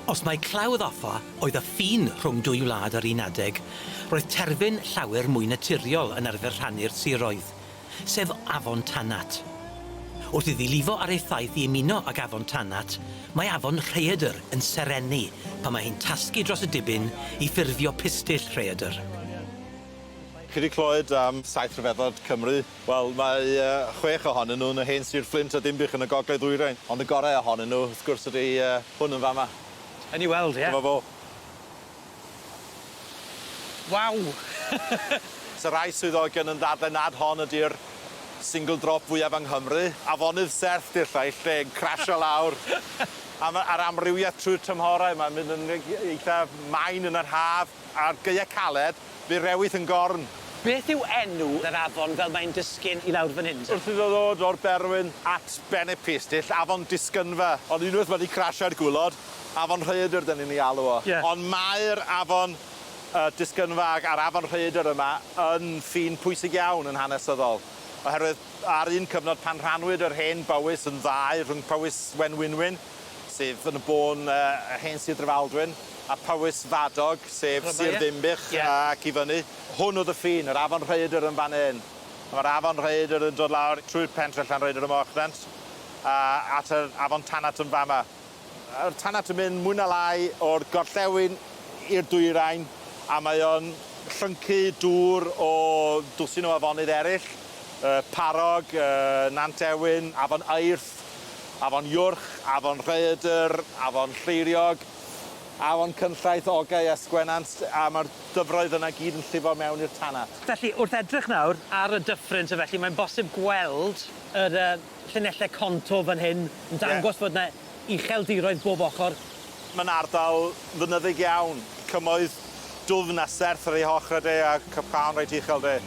Os mai Clawdd Offa oedd y ffin rhwng dwy wlad ar un adeg, roedd terfyn llawer mwy naturiol yn arfer rhannu'r siroedd, sef Afon Tanat. Wrth iddi lifo ar ei thaith i ymuno ag Afon Tanat, mae Afon Rhaeadr yn serennu pan mae hi'n tasgu dros y dibyn i ffurfio Pistyll Rhaeadr. Chi 'di clywed am Saith Rhyfeddod Cymru? Wel, mae yy chwech ohonyn nhw yn yr hen Sir Fflint a Dinbych yn y Gogledd Ddwyrain, ond y gore ohonyn nhw, wrth gwrs, ydi yy hwn yn fama. Yn i weld, ie? Dyma fo. Waw! Sa rai swyddogion yn ddadle nad hon ydi'r single drop fwyaf yng Nghymru. Afonydd serth 'di'r lleill 'de, yn crasio lawr. A ma' a'r amrywiaeth trwy'r tymhorau, mae'n mynd yn eitha main yn yr haf. Ar gaeau caled, fe rewith yn gorn. Beth yw enw yr afon fel mae'n disgyn i lawr fan hyn te? Wrth iddo ddod o'r Berwyn at Ben y Pistyll, afon Disgynfa. Ond unwaith mae 'di crasio i'r gwilod, Afon Rhaeadr 'dan ni'n ei alw o. Ie. Ond mae'r afon yy Disgynfa ag a'r afon Rhaeadr yma yn ffin pwysig iawn yn hanesyddol. Oherwydd ar un cyfnod pan rhannwyd yr hen Bowys yn ddau rhwng Powys Wenwynwyn, sef yn y bôn yy hen Sir Drefaldwyn, a Powys Fadog, sef Sir Ddinbych ac i fyny. Hwn oedd y ffin, yr Afon Rhaeadr yn fan hyn. A ma'r Afon Rhaeadr yn dod lawr trwy'r pentre Llanrhaeadr ym Mochnant a at yr Afon Tanat yn fama. Yr Tanat yn mynd mwy na lai o'r gorllewin i'r dwyrain a mae o'n llyncu dŵr o dwsin o afonydd eryll, y Parog, y Nant Ewin, Afon Eirth, Afon Iwrch, Afon Rhaeadr, Afon Lleiriog, Afon Cynllaith, Ogau a Sgwennant, a ma'r dyfroedd yna gyd yn llifo mewn i'r Tanat. Felly, wrth edrych nawr ar y dyffryn te felly, mae'n bosib gweld yr yy llinelle contour fan hyn yn dangos fod 'na ucheldiroedd bob ochor. Mae'n ardal fynyddig iawn, cymoedd dwfn a serth ar ei hochrau de a copaon reit uchel de.